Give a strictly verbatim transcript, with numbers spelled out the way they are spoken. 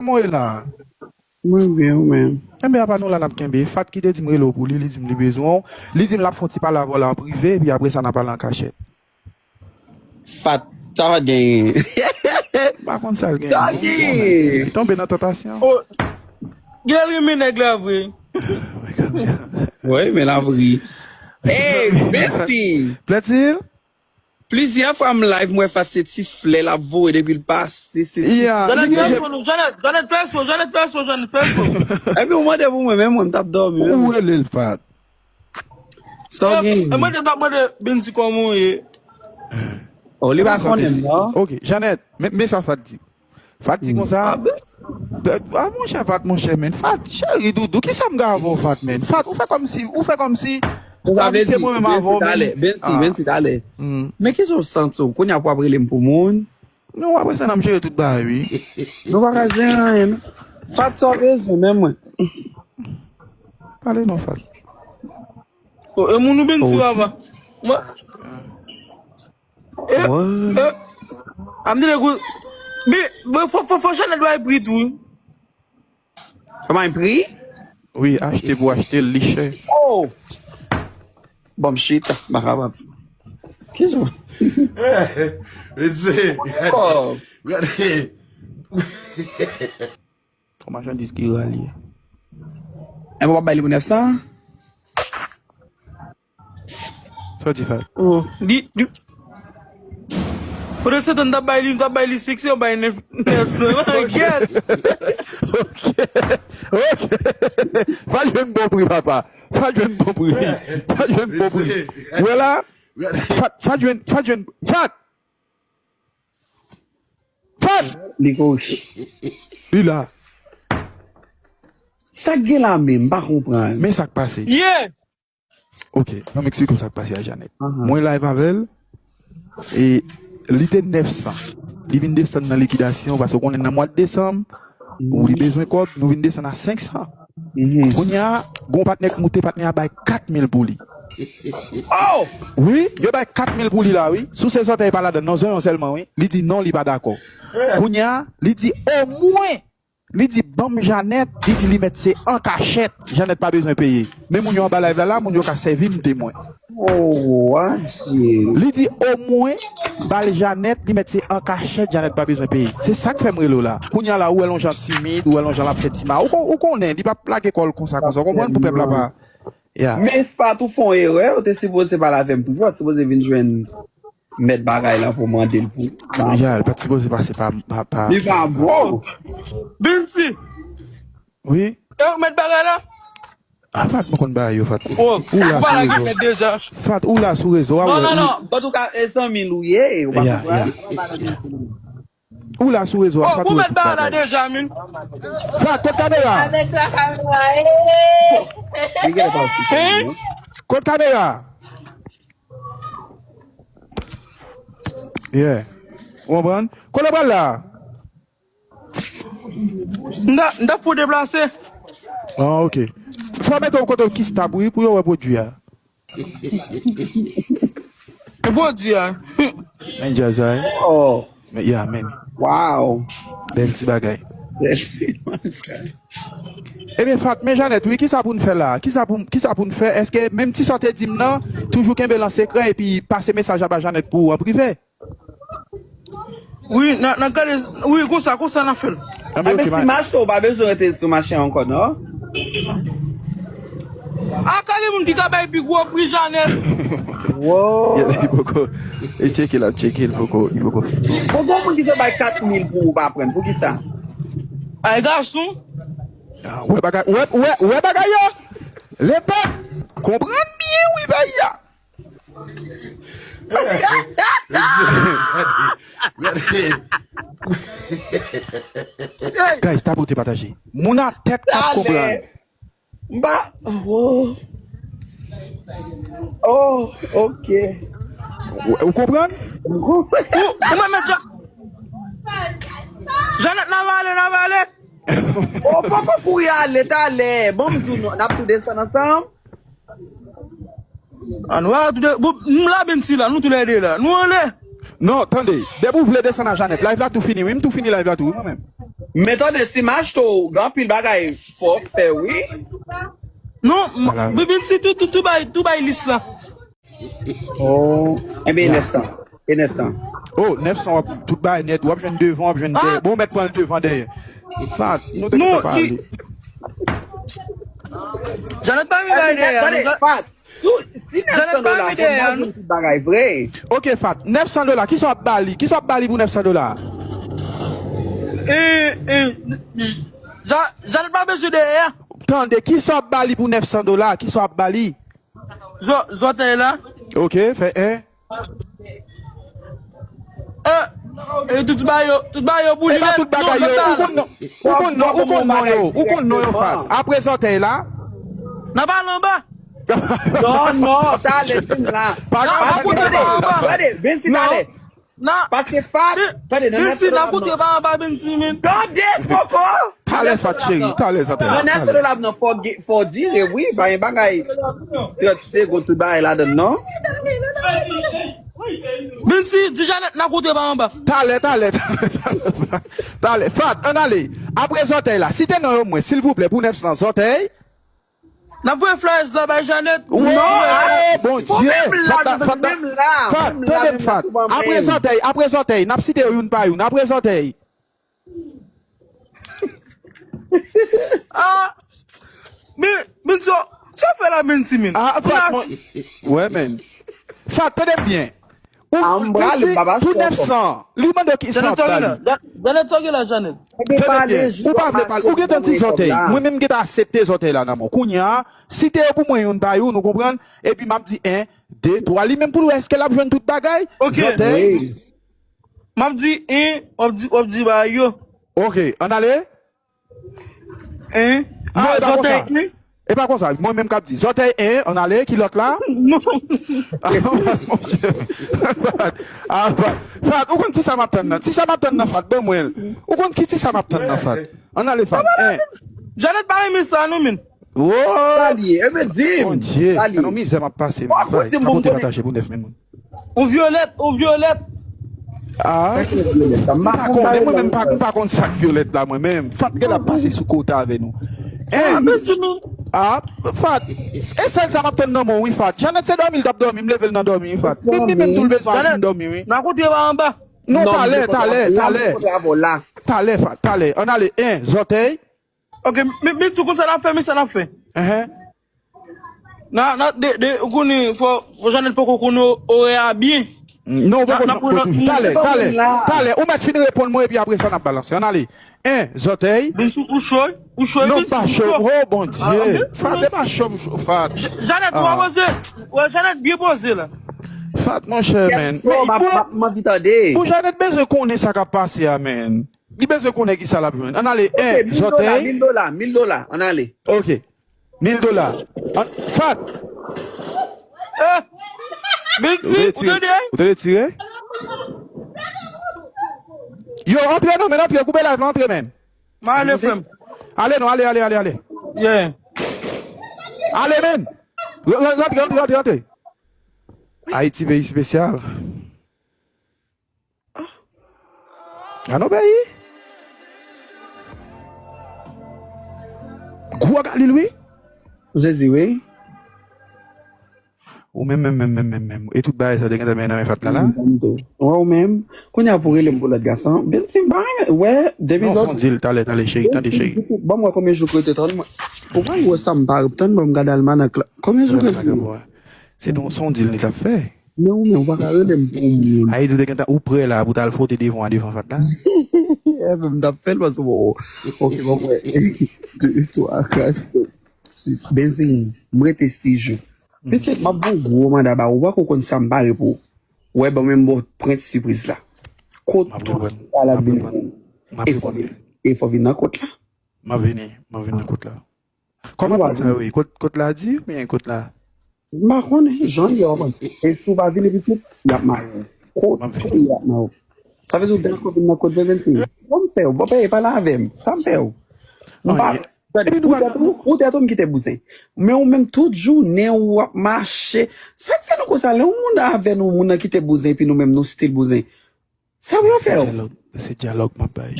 Kòman w ye la? Mwen byen, ou menm? Enben, apa nou la n ap kenbe. Fat ki te di m rele w pou li, li di m li bezwen w. Li di m l ap fè yon ti pale avè w la an prive, epi apre sa n a pale an kachèt. Fat, sa Fat genyen? M pa konn sa l genyen. Sa l genyen? Li tonbe nan tantasyon. Oh, gen l renmen nèg la vre. Wi, men la vre. Hey, Bensi! Plètil? Plizyè fwa m live, m wè Fat se ti flè l ap voye depi l pase, se ti... Yeah, li gen... Janet, Janet fè so, Janet fè so, Janet fè so. Epi ou mande pou mwen, menm mwen, m t ap dòmi, menm. Ou rele l, Fat. Sa w gen? E mwen te ap mande Bensi kòman w ye. Oh, li pa konnen m, non. Ok, Janet, men, men sa Fat di. Fat di konsa. Ah, monchè Fat, monchè, men. Fat, cheri, doudou, kisa m gen avè w, Fat, men? Fat, ou fè kòmsi, ou fè kòmsi. Ou ka vle di, Bensi talè, Bensi, Bensi talè. Men kisa w santi w? Kounye a pou w ap rele m pou moun? Non, apre sa, n ap jere tout bagay, wi. Nou pa ka jere anyen, non. Fat, sa w bezwen, men mwen. Pale non, Fat. Oh, e moun ou Bensi, papa. Mwen. E, e, a m tande kou, men, men fò, fò, fò Janet bay pri tou. Kòman pri? Wi, achte pou achte, li chè. Oh! Bon, m chita, m pa kapab. Kisa? Mesye, gade. Gade. Yon machandiz ki ralye. Enben, w ap bay li pou nèf san? Sa w di, Fat? Oh, di, di. Pandan se tan, m t ap bay li, m t ap bay li senk san, bay nèf, nèf san. Langyèt! Ok. Ok. Fat jwenn bon pri, papa. Fat jwenn bon pri. Fat jwenn bon pri. Ou wè la? Fat, Fat jwenn, Fat jwenn, Fat! Fat! Li kouche. Li la. Sa k gen la menm, m pa konprann. Men sa k pase. Yeah! Ok, ban m eksplike w sa k pase a Janet. Mwen live avè l, e li te nèf san. Li vin desann nan likidasyon, paske w konnen nan mwa desanm, ou li bezwen kòb, nou vin desann a senk san. Kounye a, gen yon patnè k moute, patnè a bay kat mil pou li. Oh! Wi, yo bay kat mil pou li la, wi. Sou se zòtèy pa ladann, non, zonyon sèlman, wi. Li di non, li pa dakò. Kounye a, li di omwen, li di ban m Janet, li di li mèt se an kachèt, Janet pa bezwen peye. Men moun yo anba live la, la, moun yo ka sèvi m temwen. Oh, adye. Li di omwen, ba l Janet, li mèt se an kachèt, Janet pa bezwen peye. Se sa k fè m rele w la. Kounye a la, ou wè l yon jan timid, ou wè l yon jan l ap fè ti ma. Ou kon-, ou konnen, li p ap lage kò l konsa, konsa. Ou konprann pou pèp la pa. Yeah. Men Fat, ou fè yon erè, ou te sipoze pale avè m prive, ou te sipoze vin jwenn mèt bagay la pou mande l pou. Ya, li pa t sipoze pase pa, pa, pa. Li pa bon. Oh! Bensi! Wi? E ou k mèt bagay la? A, Fat, mwen konn bagay yo, Fat. Oh, ou la sou rezo. Fat, ou la sou rezo, a wè. Non, non, non, an tou ka, e zanmi l ou ye, ou pa konprann? Ou la sou rezo a, Fat, ou mèt bagay la deja, min. Fat, kot kamera? Avèk la kamera, eh. Kot kamera? Yeah. Ou konprann? Kote w pral la? M ta, m ta fou deplase. Ah, ok. Fò mete w kote w ki stab, wi, pou yo wè pwodui a. E pwodui a. Men djaz la, wi. Oh. Men, yeah, men. Wow. Bèl ti bagay. Bèl ti bagay. Ebyen, Fat, men Janet, wi, kisa pou n fè la? Kisa pou, kisa pou n fè? Èske menm ti sa w te di m nan, toujou kenbe l an sekrè epi pase mesaj la ba Janet pou ou an prive? Wi, n a, n a gade, wi, konsa, konsa n a fè l. Enben, si m achte, ou pa bezwen rete sou mache ankò, non? A, ka gen moun ki ka bay pi gwo pri Janet. Wow. Li poko, e tcheke, l ap tcheke, li poko, li poko fini. Bon, bon, moun ki se bay kat mil pou ou pa pran, poukisa? Ay, gason. Ah, wè bagay, wè, wè, wè bagay yo. Lepèp, konprann byen, wi, bagay la. Guys, tapote pataje. Moun a tèt k ap konprann. M pa. Oh. Oh, ok. Ou, ou konprann? Ou, ou menm met Jan-, Janet, n a vale, n a vale. Oh, poko kouri ale, talè. Bon, m di w non, n ap tou desann ansanm. Ann wè, tou de, bon, m la, Bensi la, nou toulède la. Nou anlè. Non, tande, depi w vle desann a Janet, live la tou fini, wi, m tou fini live la tou, wi, mwen menm. Men tande, si m achte w, gen anpil bagay fò w fè, wi. Non, m- Bibin si tou, tou, tou bay, tou bay lis la. Oh. Enben, nèf san. E nèf san. Oh, nèf san, w ap tout bay nèt, w ap jwenn devan, w ap jwenn dèyè. Bon, w mèt pran devan dèyè. Fat, nou te kontan pale. Janet pa vin bay dèyè. Fat, si nèf san dola, fò m jwenn tout bagay vre. Ok, Fat, nèf san dola, kisa w ap ba li? Kisa w ap ba li pou nèf san dola? Janet pa bezwen dèyè. Tande, kisa w ap ba li pou nèf san dola? Kisa w ap ba li? Zòtèy la. Ok, fè en. E tout bagay yo, tout bagay yo boule. E pa tout bagay yo. Ou konn non, ou konn non, ou konn non yo, ou konn non yo, Fat. Apre zòtèy la. Nan pa lanba. Non, non, talè fin la. Pa Nan pa koute pa anba. Tande, Bensi talè. Nan. Paske Fat, tande, nan Bensi, nan koute pa anba Bensi, men. Tande, poko. Talè, Fat cheri, talè zòtèy la. Nan nèf san dola nan fò, fò dire, wi, pa gen bagay. Trant segonn, tout bagay ladan, non? Bensi, di Janet nan koute pa anba. Talè, talè, talè, talè. Talè, Fat, ann ale. Apre zòtèy la, site non yo mwen, silvouplè, pou nèf san zòtèy. N ap voye flyers la bay Janet. Wè, oh, Bondye. Fat, Fat, Fat, tande m, Fat. Apre zòtèy, apre zòtèy, n ap site yo youn pa youn. Apre zòtèy. Ah, men, men, sa, sa fè la, men, si, men. Ah, Fat, mwen, wè, men. Fat, tande m byen. Ou, Ah, m pral, m pa pa pou fè nèf san, li mande ki sa w ap ba li. Janet, sa gen la, Janet. Tande byen, ou pa vle pale, ou gentan di zòtèy. Mwen menm gentan aksepte zòtèy la nan men w. Kounye a, site yo pou mwen youn pa youn, ou konprann? Epi m ap di en, de, twa. Li menm pou l wè èske l ap jwenn tout bagay. Ok. Zòtèy. M ap di en, w ap di, w ap di bagay yo. Ok, ann ale. En. Non, Ah, e pa konsa. Zòtèy en. E pa konsa. Mwen menm k ap di. Zòtèy en, ann ale, kilòt la. Non. Ah, monchè. Ah, Fat, Fat, ou konn ti sa m ap tann nan? Ti sa m ap tann nan, Fat, ban mwen l. Ou konn ki ti sa m ap tann nan, Fat? Ann ale, Fat. En. Janet pa renmen sa, non, men. Wo! Sa li ye, e men di m. Bondye, Sa li nan ye. Mizè m ap pase, Wa men. kote Bay, m pa bon pote konnen. Pataje pou nèf men moun. Ou vyolèt, ou vyolèt. Ah, Sa ki vyolèt la? M m pa konnen, mwen menm pa, m pa konn sa k vyolèt la, mwen menm. Fat, gen la pase sou kote avè nou. Ah, men di nou. Ah, Fat. E sèl sa m ap tann nan men w, wi, Fat. Janet se dòmi, l t ap dòmi, m leve l nan dòmi, wi, Fat. Menm li menm tou l bezwen al fin dòmi, wi. Nan kote pa anba. Non, talè, talè, talè. Bravo la. Talè, Fat, talè. Ann ale, en, zòtèy. Ok, men, men di w konn sa n ap fè, men sa n ap fè. Enhen. Nan, nan, de, de, ou konnen, fò, fò Janet poko konnen orè a byen. Non, ou poko N ap pran lòt moun. Talè, Se pa talè, moun la. Talè. Ou mèt fin reponn mwen epi apre sa n ap balanse. Ann ale. En, zòtèy. Bensi, ou cho, ou cho. Non, Bensi, pa ou cho. cho. Oh, Bondye. Ah, Bensi, Fat, e pa cho, m cho, Fat. Janet, ou Ah. Poze. Wè, Janet byen poze la. Fat, monchè, men. Kèt fò, m ap, m ap, m anvi tande. Pou Janet bezwen konnen sa k ap pase a, men. Li bezwen konnen ki sa l ap jwenn. Ann ale, Ok, en, mil dola, zòtèy. Mil dola, mil dola, ann ale. Ok. Mil dola. An- Fat. Eh! Bensi, ou tande? Ou te retire? Yo, antre non, men antre, koupe live la, antre, men. M ale, frè m. Ale non, ale, ale, ale, ale. Yeah. Ale, men. Re- re- Rantre, rantre, rantre, rantre. Ayiti, peyi espesyal. An nou peyi. Gwo Galil, wi. Jezi, wi. Ou menm, menm, menm, menm, menm, menm. E tout bagay sa te gentan mennen nan men Fat la, la? Wè, ou menm. Kounye a pou rele m pou lòt gason. Bensi, m pa renmen. Wè, depi Non, lòt. Son dil, talè, talè, cheri, tande, cheri. Ban mwen konbyen jou ke w te tann mwen. Ou pa wè sa m pa ap tann, ban m gade almanak la. Konbyen jou ke l fini? Se ton, son dil li t ap fè. Men ou menm, ou pa ka rele m pou yon moun. Ayiti, ou te gentan, ou prè la pou t al fwote devan, devan Fat la? Epi m t ap fè l paske bon. Ok, bon, mwen. De, twa, kat, senk, sis. Benzi, m rete sis jou. Pitit, m ap voye yon gwo manda ba ou, ou pa ko konn sa m pare pou ou. Wè, ban mwen m ba w prent sipriz la. Kot tout sa la vin. E fò vin, e fò vin nan kot la. M ap vini, m ap vini nan kot la. Kòman kot sa yo ye? Kot, kot la di oubyen kot la? M pa konnen, jan l ye, w konprann. E si w pa vini pitit, y ap mare w. Kot tou y ap mare w. Sa vle di w dakò vin nan kot Venvensi? Sa m fè w? Bon, peye pale avè m. Sa m fè w? M pa. Gade, poutèt ou, poutèt ou m kite bouzen. Men ou menm tout jounen ou ap mache. Sa k fè nou konsa? Lè yon moun avè nou, moun nan kite bouzen, epi nou menm nou still bouzen. Sa pou yo fè w? Se dyalòg, se dyalòg m ap bay.